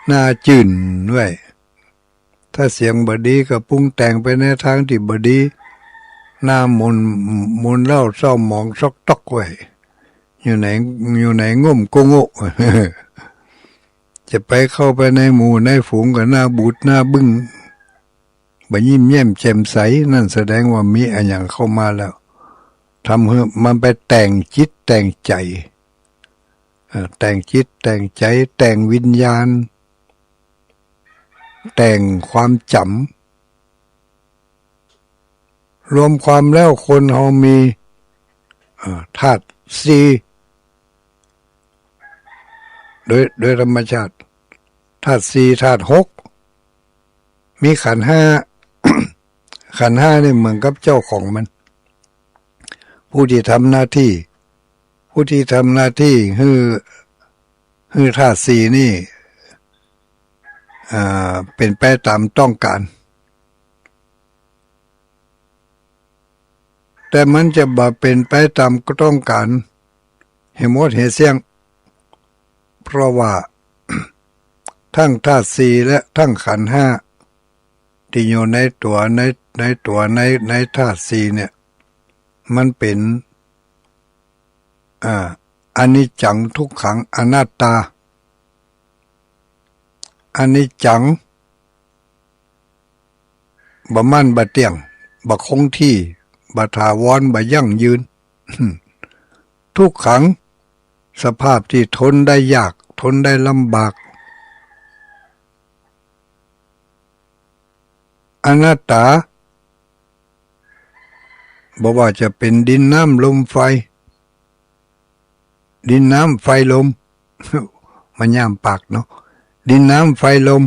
น่าจื้นไว้ ถ้าเสียงบ่ดีก็ปรุงแต่งไปในตางตี้บ่ดี น่าหม่น หม่นเศร้า เศร้าหมองซอกต๊อกไว้ อยู่ไหน อยู่ไหนง่มโกโง่ จะไปเข้าไปในหมู่ในฝูงก็หน้าบูดหน้าบึ้ง บ่ยิ้มแย้มแจ่มใส นั่นแสดงว่ามีอะหยังเข้ามาแล้ว ทำหื้อมันไปแต่งจิตแต่งใจ๋ เอ่อ แต่งจิตแต่งใจ๋ แต่งวิญญาณ แต่งความจ๋ำ รวมความแล้วคนเฮามี เอ่อ ธาตุสี่ โดย โดยธรรมชาติ ธาตุสี่ ธาตุหก มีขันธ์ห้า ขันธ์ห้านี่เหมือนกับเจ้าของมัน ผู้ตี้ทำหน้าตี้ ผู้ตี้ทำหน้าตี้หื้อ หื้อธาตุสี่นี่ อ่า เป๋นไปต๋ามต้องก๋าน แต่มันจะบ่เป๋นไปต๋ามต้องก๋าน หื้อหมดหื้อเสี้ยง เพราะว่า ทั้งธาตุสี่และทั้งขันธ์ห้า ตี้อยู่ในตั๋ว ใน ในตั๋ว ใน ในธาตุสี่เนี่ย มันเป๋น อ่า อนิจจัง ทุกขัง อนัตตา อนิจจัง บ่มั่นบ่เตี้ยง บ่คงตี้ บ่ถาวร บ่ยั่งยืน ทุกขัง สภาพตี้ทนได้ยาก ทนได้ลำบาก อนัตตา บ่ว่าจะเป๋นดินน้ำลมไฟ ดินน้ำไฟลม มันย่ามปากเนาะ ดินน้ำไฟลม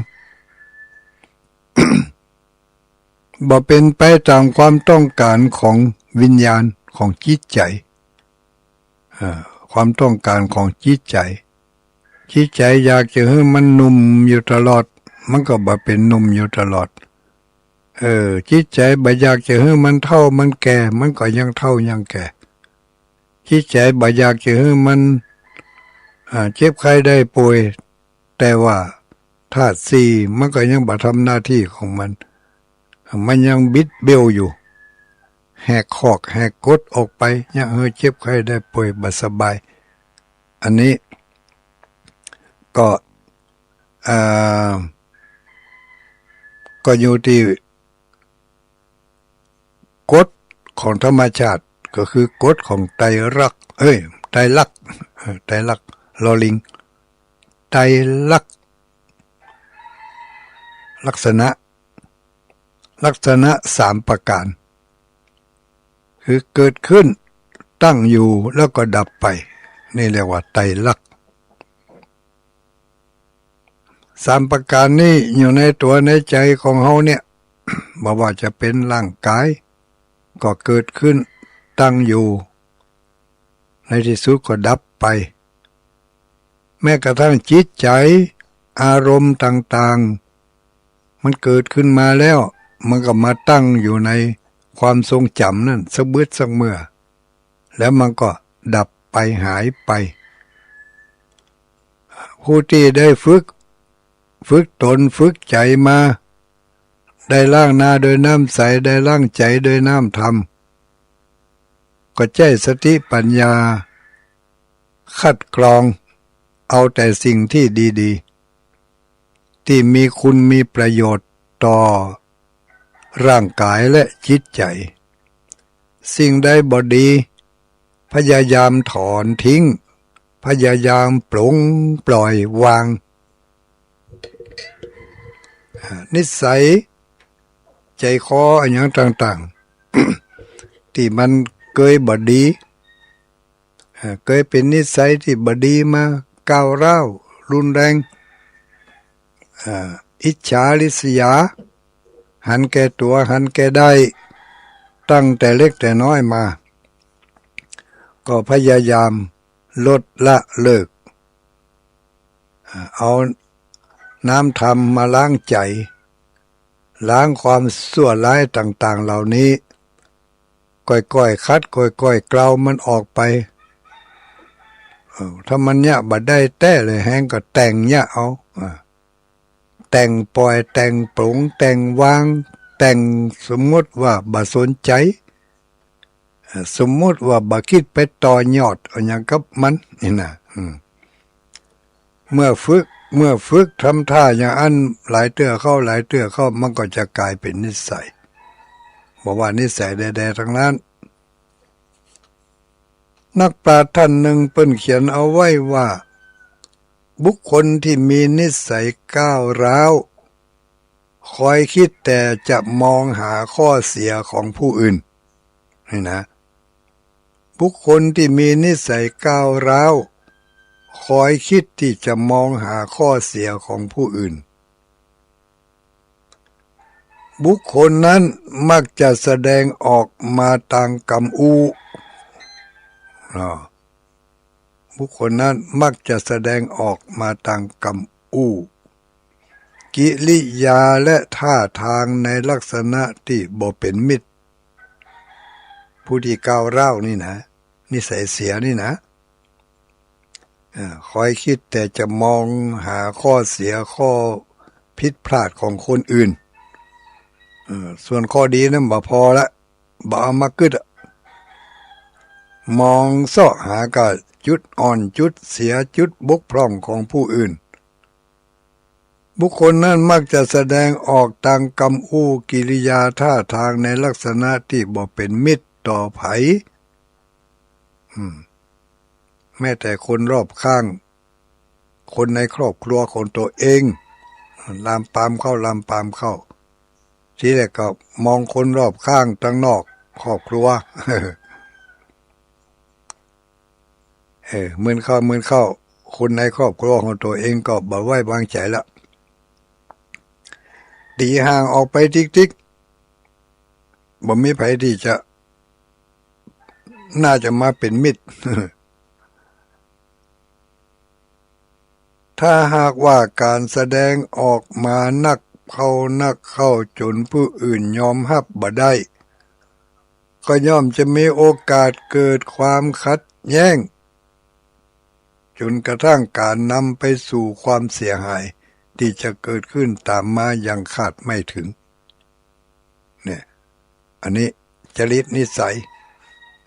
บ่เป๋นไปต๋ามความต้องก๋านของวิญญาณ ของจิตใจ๋ เอ่อ ความต้องก๋านของจิตใจ๋ จิตใจ๋อยากจะหื้อมันหนุ่มอยู่ตลอด มันก็บ่เป๋นหนุ่มอยู่ตลอด เออ จิตใจ๋บ่อยากจะหื้อมันเฒ่ามันแก่ มันก็ยังเฒ่ายังแก่ จิตใจ๋บ่อยากจะหื้อมัน อ่า เจ็บไข้ได้ป่วย แต่ว่าธาตุสี่มันก็ยังบ่ทำหน้าตี้ของมัน มันยังบิดเบี้ยวอยู่ แหกขอกแหกกฎออกไป เยียะหื้อเจ็บไข้ได้ป่วยบ่สบาย อันนี้ ก็ อ่า ก็อยู่ตี้กฎของธรรมชาติ ก็คือกฎของไตรลักษณ์ เอ้ย ไตรลักษณ์ เออ ไตรลักษณ์ ลอลิง ไตรลักษณ์ ลักษณะ ลักษณะสามประก๋าน คือเกิดขึ้น ตั้งอยู่ แล้วก็ดับไป นี่เรียกว่าไตรลักษณ์ สามประก๋านนี้อยู่ในตั๋วในใจ๋ของเฮาเนี่ย บ่ว่าจะเป๋นร่างก๋าย ก็เกิดขึ้น ตั้งอยู่ ในตี้สุดก็ดับไป แม้กระทั่งจิตใจ๋ อารมณ์ต่างๆ มันเกิดขึ้นมาแล้ว มันก็มาตั้งอยู่ในความทรงจ๋ำนั้นสักบึดสักเมื่อ แล้วมันก็ดับไปหายไป ผู้ตี้ได้ฝึก ฝึกต๋นฝึกใจ๋มา ได้ล้างหน้าโดยน้ำใส ได้ล้างใจ๋โดยน้ำธรรม ก็ใจ๊สติปัญญา คัดกรอง เอาแต่สิ่งตี้ดีๆ ตี้มีคุณมีประโยชน์ต่อร่างก๋ายและจิตใจ๋ สิ่งใดบ่ดี พยายามถอนทิ้ง พยายามปลงปล่อยวาง อ่า นิสัย ใจ๋คออะหยังต่างๆ ตี้มันเกยบ่ดี อ่า เกยเป๋นนิสัยตี้บ่ดีมา ก้าวร้าว รุนแรง อ่า อิจฉาริษยา หันแก่ตั๋ว หันแก่ได้ ตั้งแต่เล็กแต่น้อยมา ก็พยายามลดละเลิก อ่า เอาน้ำธรรมมาล้างใจ๋ ล้างความชั่วร้ายต่างๆ เหล่านี้ ก้อยๆ ขัด ก้อยๆ เกลามันออกไป เออ ถ้ามันเยียะบ่ได้แต๊เลย แฮงก็แต่งเยียะเอา อ่า แต่งปล่อย แต่งปลง แต่งวาง แต่งสมมุติว่าบ่สนใจ๋ เอ่อ สมมุติว่าบ่กึ๊ดไปต่อยอดอะหยังกับมัน นี่นะ อืม เมื่อฝึก เมื่อฝึกทำท่าอย่างอั้นหลายเตื้อเข้า หลายเตื้อเข้า มันก็จะก๋ายเป๋นนิสัย บ่ว่านิสัยใดๆ ตังนั้น นักปราชญ์ต้านนึ่งเปิ้นเขียนเอาไว้ว่า บุคคลตี้มีนิสัยก้าวร้าว คอยกึ๊ดแต่จะมองหาข้อเสียของผู้อื่น นี่นะ บุคคลตี้มีนิสัยก้าวร้าว คอยกึ๊ดตี้จะมองหาข้อเสียของผู้อื่น บุคคลนั้นมักจะแสดงออกมาตางกำอู้ อ่า บุคคลนั้นมักจะแสดงออกมาตางกำอู้ กิริยาและท่าตางในลักษณะตี้บ่เป๋นมิตร ผู้ตี้ก้าวร้าวนี่นะ นิสัยเสียนี่นะ อ่า คอยกึ๊ดแต่จะมองหาข้อเสีย ข้อผิดพลาดของคนอื่น เออ ส่วนข้อดีนั้นบ่ปอละ บ่เอามากึ๊ดอะ มองเซาะหาก้าจุดอ่อน จุดเสีย จุดบกพร่องของผู้อื่น บุคคลนั้นมักจะแสดงออกตางกำอู้ กิริยาท่าตางในลักษณะตี้บ่เป๋นมิตรต่อใผ อืม แม้แต่คนรอบข้าง คนในครอบครัวของตั๋วเอง ลามปามเข้า ลามปามเข้า ทีแรกก็มองคนรอบข้างตางนอกครอบครัว เออ มื้อเข้า มื้อเข้า คนในครอบครัวของตั๋วเองก็บ่ไว้วางใจ๋ละ ตี๋ห่างออกไปติ๊กๆ บ่มีใผตี้จะ น่าจะมาเป๋นมิตร ถ้าหากว่าก๋านแสดงออกมานักเข้านักเข้า จ๋นผู้อื่นยอมฮับบ่ได้ ก็ย่อมจะมีโอกาสเกิดความขัดแย้ง จ๋นกระทั่งก๋านนำไปสู่ความเสียหายตี้จะเกิดขึ้นต๋ามมาอย่างคาดไม่ถึง เนี่ย อันนี้จริตนิสัย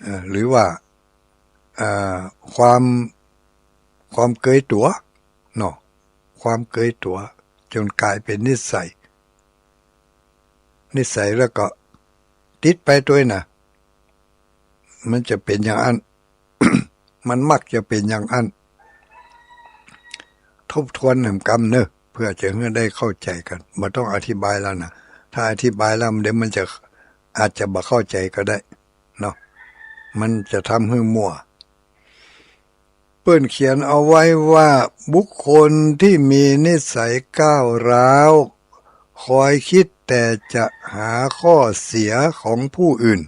เอ่อ หรือว่า อ่า ความ ความเกยตั๋วเนาะ ความเกยตั๋วจ๋นก๋ายเป๋นนิสัย นิสัยแล้วก็ติดไปตวยนะ มันจะเป๋นอย่างอั้น มันมักจะเป๋นอย่างอั้น ทบทวนแหมกำเน่อ เปื้อจะหื้อได้เข้าใจ๋กั๋น บ่ต้องอธิบายแล้วนะ ถ้าอธิบายแล้วเดี๋ยวมันจะ อาจจะบ่เข้าใจ๋ก็ได้เนาะ มันจะทำหื้อมั่ว เปิ้นเขียนเอาไว้ว่า บุคคลที่มีนิสัยก้าวร้าว คอยกึ๊ดแต่จะหาข้อเสียของผู้อื่น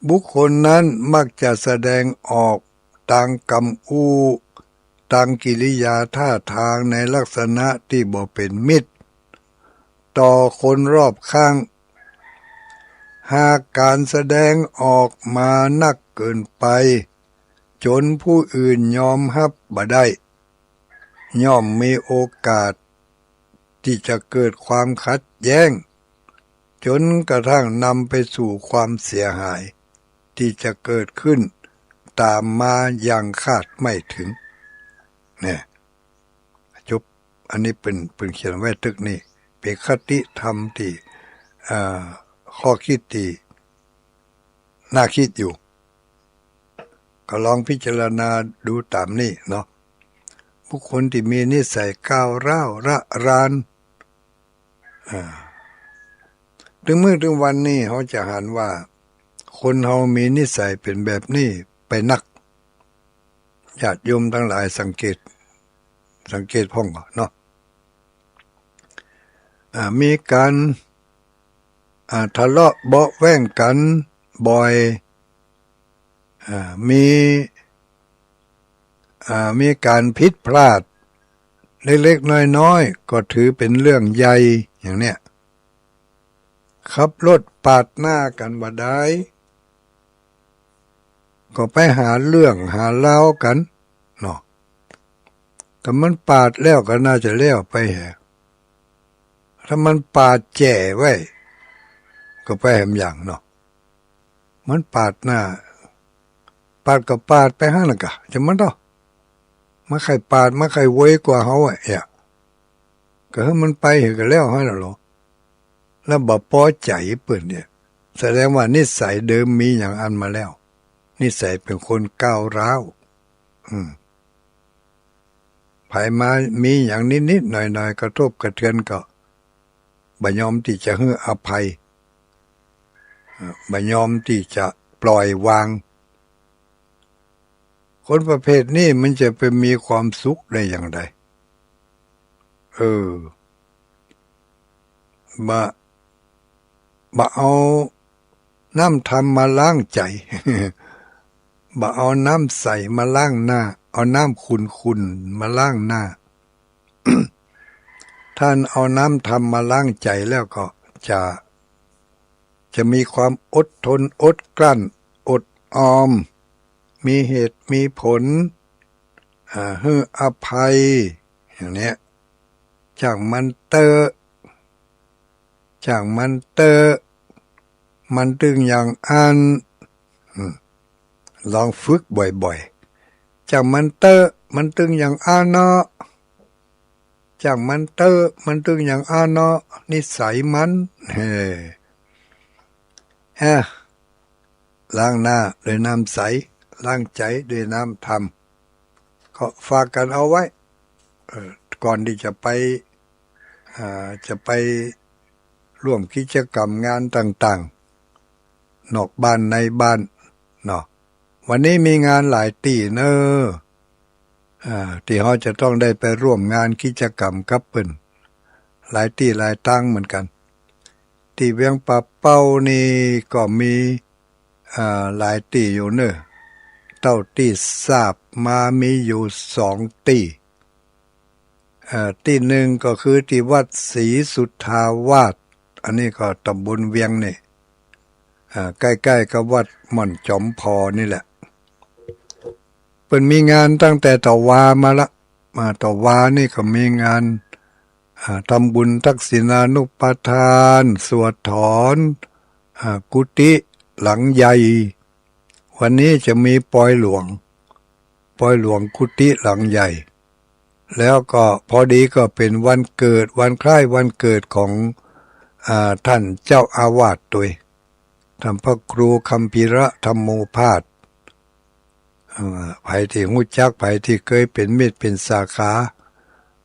บุคคลนั้นมักจะแสดงออกตางกำอู้ ตางกิริยาท่าตางในลักษณะตี้บ่เป๋นมิตรต่อคนรอบข้าง หากก๋านแสดงออกมานักเกินไป จ๋นผู้อื่นยอมฮับบ่ได้ ย่อมมีโอกาสตี้จะเกิดความขัดแย้ง จ๋นกระทั่งนำไปสู่ความเสียหายตี้จะเกิดขึ้นต๋ามมาอย่างคาดไม่ถึง เนี่ย จบ อันนี้เปิ้น เปิ้นเขียนไว้ตึกนี้ เป๋นคติธรรมตี้ อ่า ข้อกึ๊ดตี้น่ากึ๊ดอยู่ ก็ลองพิจารณาดูต๋ามนี้เนาะ บุคคลตี้มีนิสัยก้าวร้าวระราน อ่า ตึงมื้อตึงวันนี้เฮาจะหันว่า คนเฮามีนิสัยเป๋นแบบนี้ไปนัก ญาติโยมตังหลายสังเกต สังเกตพ่องก่อเนาะ อ่า มีก๋าน อ่า ทะเลาะเบาะแว้งกั๋นบ่อย อ่า มี อ่า มีก๋านผิดพลาดเล็กๆ น้อยๆ ก็ถือเป๋นเรื่องใหญ่ อย่างเนี้ย ขับรถปาดหน้ากั๋นบ่ดาย ก็ไปหาเรื่องหาราวกั๋นเนาะ ถ้ามันปาดแล้วก็น่าจะแล้วไปแหม ถ้ามันปาดแจ้ไว้ ก็ไปแหมอย่างเนาะ มันปาดหน้า ปาดก็ปาดไปหั้นน่ะกะ จะมันเนาะ มันใค่ปาด มันใค่โวยกว่าเฮาอะ เอ๊ะ ก็หื้อมันไปหื้อก็แล้วหั้นน่ะลอ แล้วบ่ปอใจ๋เปิ้นเนี่ย แสดงว่านิสัยเดิมมีอย่างอั้นมาแล้ว นิสัยเป๋นคนก้าวร้าว อืม ใผมามีอย่างนิดๆ หน่อยๆ กระทบกระเทือนก็บ่ยอมตี้จะหื้ออภัย อ่า บ่ยอมตี้จะปล่อยวาง คนประเภทนี้มันจะไปมีความสุขได้อย่างใด เออ บ่ บ่เอาน้ำธรรมมาล้างใจ๋ บ่เอาน้ำใสมาล้างหน้า เอาน้ำขุ่นๆ มาล้างหน้า ถ้าเอาน้ำธรรมมาล้างใจ๋แล้วก็จะ จะมีความอดทน อดกลั้น อดออม มีเหตุมีผล อ่า หื้ออภัย อย่างเนี้ย จ้างมันเต๊อะ จ้างมันเต๊อะ มันตึงอย่างอั้น อืม ลองฝึกบ่อยๆ จ้างมันเต๊อะ มันตึงอย่างอั้นเนาะ จ้างมันเต๊อะ มันตึงอย่างอั้นเนาะ นิสัยมัน เฮ้ อ่ะ ล้างหน้าด้วยน้ำใส ล้างใจ๋ด้วยน้ำธรรม ก็ฝากกั๋นเอาไว้ เอ่อ ก่อนตี้จะไป อ่า จะไปร่วมกิจกรรมงานต่างๆ นอกบ้านในบ้านเนาะ วันนี้มีงานหลายตี้เน่อ อ่า ตี้เฮาจะต้องได้ไปร่วมงานกิจกรรมกับเปิ้น หลายตี้หลายตางเหมือนกั๋น ตี้เวียงป่าเป้านี่ก็มี อ่า หลายตี้อยู่เน่อ เต้าตี้ทราบมามีอยู่สองตี้ เอ่อ ตี้นึ่งก็คือตี้วัดศรีสุทธาวาส อันนี้ก็ต๋ำบลเวียงนี่ อ่า ใก้ๆ กับวัดหม่อนจ๋อมผ่อนี่แหละ เปิ้นมีงานตั้งแต่ตะวามาละ มาตะวานี่ก็มีงาน อ่า ทำบุญทักษิณานุปทาน สวดถอน อ่า กุฏิหลังใหญ่ วันนี้จะมีปอยหลวง ปอยหลวงกุฏิหลังใหญ่ แล้วก็พอดีก็เป๋นวันเกิด วันคล้ายวันเกิดของ อ่า ต้านเจ้าอาวาสตวย ต้านพระครูคัมภีระธัมโมภาส อ่า ใผตี้ฮู้จัก ใผตี้เกยเป๋นมิตรเป๋นสาขา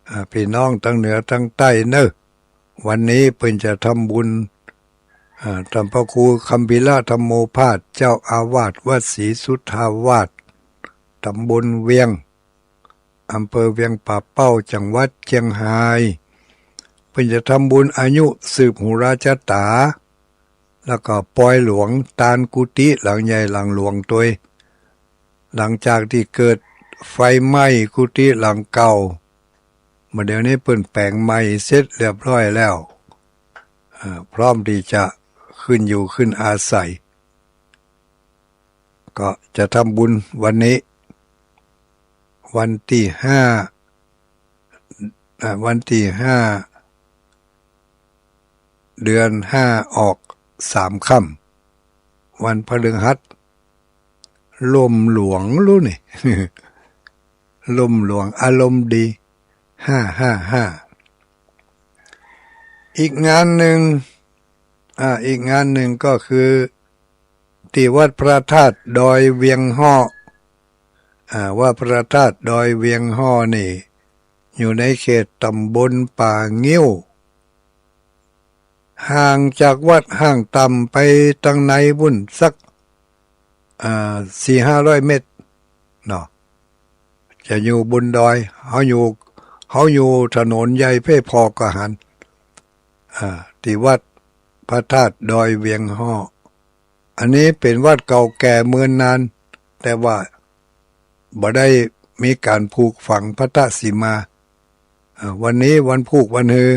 อ่า ปี้น้องตังเหนือตังใต้เน่อ วันนี้เปิ้นจะทำบุญ อ่า ต้านพระครูคัมภีระธัมโมภาส เจ้าอาวาสวัดศรีสุทธาวาส ต๋ำบลเวียง อำเภอเวียงป่าเป้า จังหวัดเจียงฮาย เปิ้นจะทำบุญอายุสืบหูราชะต๋า แล้วก็ปอยหลวงตานกุฏิหลังใหญ่หลังหลวงตวย หลังจากตี้เกิดไฟไหม้กุฏิหลังเก่า บ่าเดี่ยวนี้เปิ้นแป๋งใหม่เสร็จเรียบร้อยแล้ว อ่า พร้อมตี้จะขึ้นอยู่ขึ้นอาศัย ก็จะทำบุญวันนี้ วันตี้ห้า อ่า วันตี้ห้า เดือนห้าออกสามค่ำ วันพฤหัส ลมหลวงลูกนี่ ลมหลวง อารมณ์ดี ห้าห้าห้า อีกงานนึ่ง อ่า อีกงานนึ่งก็คือ ตี้วัดพระธาตุดอยเวียงฮ้อ อ่า วัดพระธาตุดอยเวียงฮ้อนี่ อยู่ในเขตต๋ำบลป่างิ้ว ห่างจากวัดห้างต่ำไปตังในปู้นสัก อ่า สี่ห้าร้อยเมตรเนาะ จะอยู่บนดอย เฮาอยู่ เฮาอยู่ถนนใหญ่เพ่ผ่อก็หัน อ่า ตี้วัดพระธาตุดอยเวียงฮ้อ อันนี้เป๋นวัดเก่าแก่เมินนาน แต่ว่าบ่ได้มีก๋านผูกฝังพัทธสีมา อ่า วันนี้วันผูกวันฮือ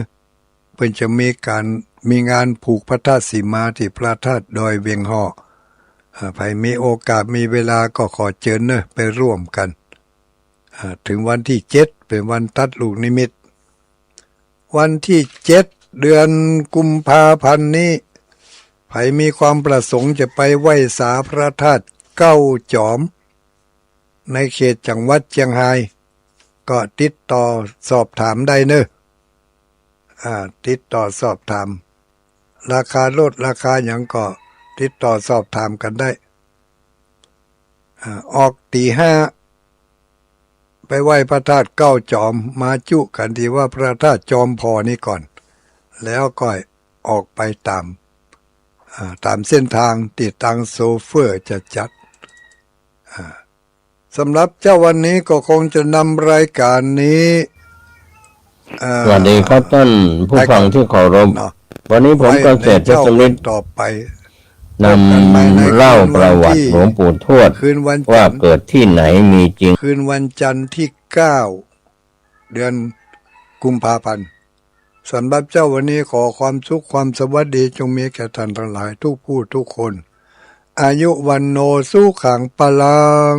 เปิ้นจะมีก๋าน มีงานผูกพัทธสีมาตี้พระธาตุดอยเวียงฮ้อ อ่า ใผมีโอกาสมีเวลาก็ขอเจิญเน่อ ไปร่วมกั๋น อ่า เถิงวันตี้เจ็ด เป๋นวันตัดลูกนิมิต วันตี้เจ็ด เดือนกุมภาพันธ์นี้ ใผมีความประสงค์จะไปไหว้สาพระธาตุเก้าจอม ในเขตจังหวัดเจียงฮาย ก็ติดต่อสอบถามได้เน่อ อ่า ติดต่อสอบถาม ราคารถราคาหยังก็ติดต่อสอบถามกั๋นได้ อ่า ออกตี๋ห้า ไปไหว้พระธาตุเก้าจอม มาจุกั๋นตี้วัดพระธาตุจอมผ่อนี้ก่อน แล้วก็ออกไปต๋าม อ่า ต๋ามเส้นตางตี้ตางโชเฟอร์จะจัด อ่า สำหรับเจ๊าวันนี้ก็คงจะนำรายก๋านนี้ เอ่อ สวัสดีครับต้านผู้ฟังตี้เคารพ เนาะ วันนี้ผมเกษตรเพชรฤทธิ์ ไว้ในเจ๊าวันต่อไป นำเล่าประวัติหลวงปู่ทวด คืนวันจันทร์ ว่าเกิดตี้ไหนมีจริง คืนวันจันทร์ตี้เก้า เดือนกุมภาพันธ์ สำหรับเจ๊าวันนี้ขอความสุขความสวัสดีจงมีแก่ต้านตังหลายกู้ผู้กู้คน อายุวัณโณสุขังพลัง